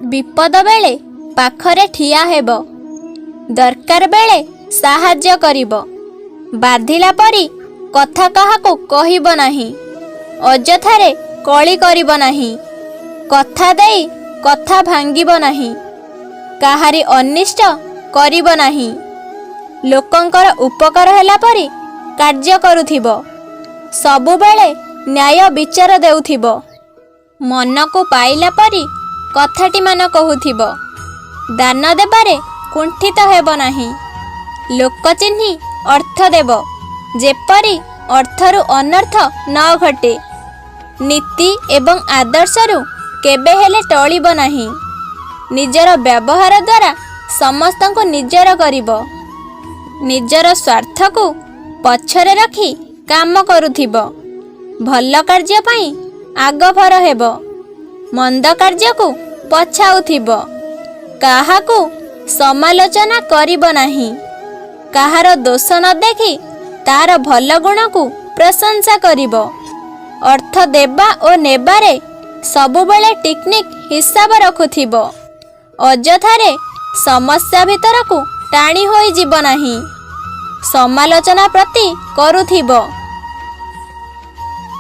ବିପଦ ବେଳେ ପାଖରେ ଠିଆ ହେବ। ଦରକାର ବେଳେ ସାହାଯ୍ୟ କରିବ। ବାଧିଲା ପରି କଥା କାହାକୁ କହିବ ନାହିଁ। ଅଯଥାରେ କଳି କରିବ ନାହିଁ। କଥା ଦେଇ କଥା ଭାଙ୍ଗିବ ନାହିଁ। କାହାରି ଅନିଷ୍ଟ କରିବ ନାହିଁ। ଲୋକଙ୍କର ଉପକାର ହେଲା ପରି କାର୍ଯ୍ୟ କରୁଥିବ। ସବୁବେଳେ ନ୍ୟାୟ ବିଚାର ଦେଉଥିବ। ମନକୁ ପାଇଲା ପରି କଥାଟିମାନ କହୁଥିବ। ଦାନ ଦେବାରେ କୁଣ୍ଠିତ ହେବ ନାହିଁ। ଲୋକ ଚିହ୍ନି ଅର୍ଥ ଦେବ, ଯେପରି ଅର୍ଥରୁ ଅନର୍ଥ ନ ଘଟେ। ନୀତି ଏବଂ ଆଦର୍ଶରୁ କେବେ ହେଲେ ଟଳିବ ନାହିଁ। ନିଜର ବ୍ୟବହାର ଦ୍ୱାରା ସମସ୍ତଙ୍କୁ ନିଜର କରିବ। ନିଜର ସ୍ୱାର୍ଥକୁ ପଛରେ ରଖି କାମ କରୁଥିବ। ଭଲ କାର୍ଯ୍ୟ ପାଇଁ ଆଗଭର ହେବ, ମନ୍ଦ କାର୍ଯ୍ୟକୁ ପଛାଉଥିବ। କାହାକୁ ସମାଲୋଚନା କରିବ ନାହିଁ। କାହାର ଦୋଷ ନ ଦେଖି ତାର ଭଲ ଗୁଣକୁ ପ୍ରଶଂସା କରିବ। ଅର୍ଥ ଦେବା ଓ ନେବାରେ ସବୁବେଳେ ଟିକିନିଖି ହିସାବ ରଖୁଥିବ। ଅଯଥାରେ ସମସ୍ୟା ଭିତରକୁ ଟାଣି ହୋଇଯିବ ନାହିଁ। ସମାଲୋଚନା ପ୍ରତି କରୁଥିବ।